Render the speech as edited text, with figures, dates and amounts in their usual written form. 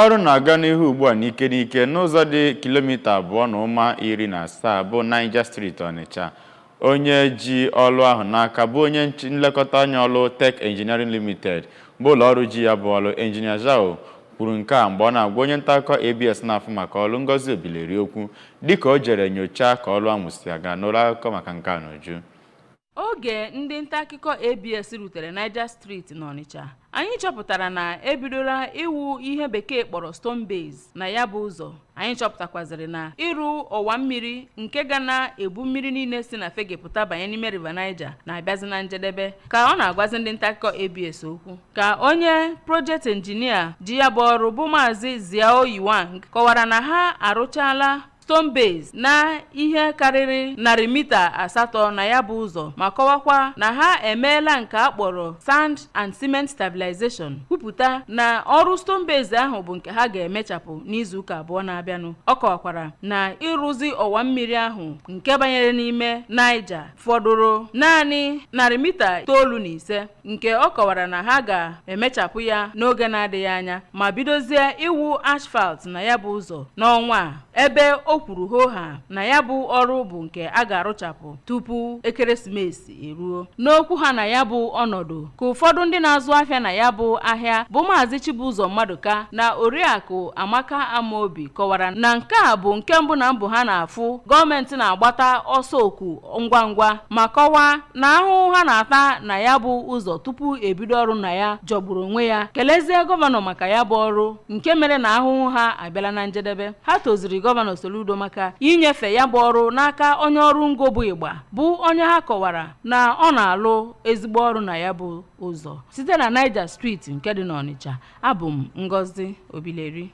Ọrụ na-aga n'ihu ugbu a n'ike n'ike n'ụzọ dị kilomita 2.17 bụ Niger Street, Onitsha. Onye ji ọlụ ahụ n'aka bụ onye nlekọta anya ọlụ Tech Engineering Limited, bụ ụlọ ọrụ ji ya bụ ọlụ, Engineer Zhao, kwuru nke a mgbe ọ na-agwa onye nta akụkọ ABS na-afụ maka ọlụ, Ngozi Obileri, okwu dịka o jere nyochaa ka ọlụ ahụ si aga. N'ụlọ akụkọ maka nke a n'uju. Oge ndị nta akụkọ ABS rutere Niger Street n'Ọnịcha, anyị chọpụtara na ebidola iwu ihe Bekee kpọrọ stone base na ya bụ ụzọ. Anyị chọpụtakwazịrị na ịrụ ọwa mmiri nke ga na-ebu mmiri niile si na Fege pụta banye n'ime River Niger na-abịazi na njedebe. Ka ọ na-agwazi ndị nta akụkọ ABS okwu, ka onye project engineer ji ya bụ ọrụ, bụ Maazị Ziao Yuan, kọwara na ha arụchala stone base na ihe karịrị narị mita 8 na ya bụ ụzọ, ma kọwakwa na ha emeela nke a kpọrọ sand and cement stabilization, kwupụta na ọrụ stone base ahụ bụ nke ha ga-emechapụ n'izuụka 2 na-abịanụ. Ọ kọwakwara na ịrụzi ọwa mmiri ahụ nke banyere n'ime Niger fọdụrụ naanị narị mita 95, nke ọ kọwara na ha ga-emechapụ ya n'oge na-adịghị anya, ma bidozie iwu asphalt na ya bụ ụzọ n'ọnwa a, ebe o kwuru hoha na ya bụ ọrụ bụ nke a ga-arụchapụ tupu ekeresimesi eruo. N'okwu ha na ya bụ ọnọdụ, ka ụfọdụ ndị na-azụ ahịa na ya bụ ahịa, bụ Maazị Chibụzọ Mmadụka na Oriakụ Amaka Amaobi, kọwara na nke a bụ nke mbụ na mbụ ha na-afụ gọọmenti na-agbata ọsọ okwu ngwa ngwa, ma kọwaa na ahụhụ ha na-ata na ya bụ ụzọ tupu ebido ọrụ na ya jọgburu onwe ya. Kelezie gọvanọ maka ya bụ ọrụ nke mere na ahụhụ ha abịala na njedebe. Ha toziri Gọvanọ Soludo maka inyefe ya bụ ọrụ n'aka onye ọrụ ngo bụ Ịgba, bụ onye ha kọwara na ọ na-alụ ezigbo ọrụ na ya bụ ụzọ. Site na Niger Street nke dị n'Ọnịcha, abụ m Ngozi Obileri.